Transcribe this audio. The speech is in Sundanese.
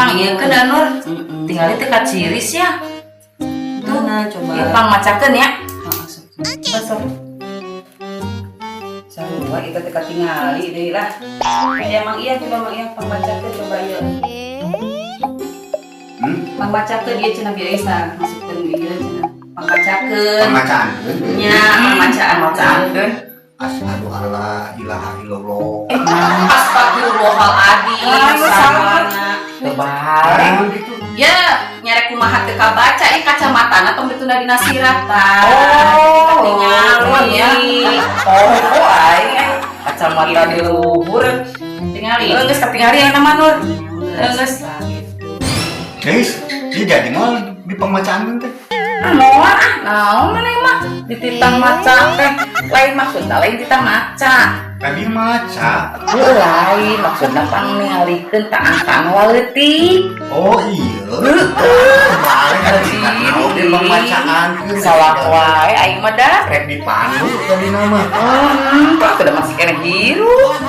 Pang ieu keun, Nur. Heeh. Tinggal teh kaciris ya. Tuh, Mana coba? Ieu pang macakeun ya. Heeh, sok. Coba sok. Sarua itu teh katingali deui lah. Kayak Mang Iya, coba Mang Iya pangbacakeun coba ieu. Pangbacakeun ieu cenah biasa masukkeun ieu cenah. Pangbacakeun. Pembacaan. Nya, pambacaan. Pangbacaankeun. Asyhadu alla ilaha illallah. Astagfirullahaladzim. Ah, Salah. Terbalik. Naon gitu? Ya, nyarek kumaha teu kabaca ieu kacamatana tong ditunda dina sirah tah. Oh, Jadi ya. katingali. Oh, aing eh kacamata di luhur. Tingali. Geus katingali aya nama Nur. Geus. Guys, ini jadi mau di pembacaan teh. Ah, moal ah, naon maneh mah dititang maca teh. Lain maksudna, lain titang maca. Tadi maca. Heuh, lain maksudna pang ningalikeun taang-taang leutik. Oh iya. Heeh. Balik kan naon di pembacaan. Salah wae aing mah dah. Rek dipandu tadi nama. Kok udah masih kena hirup.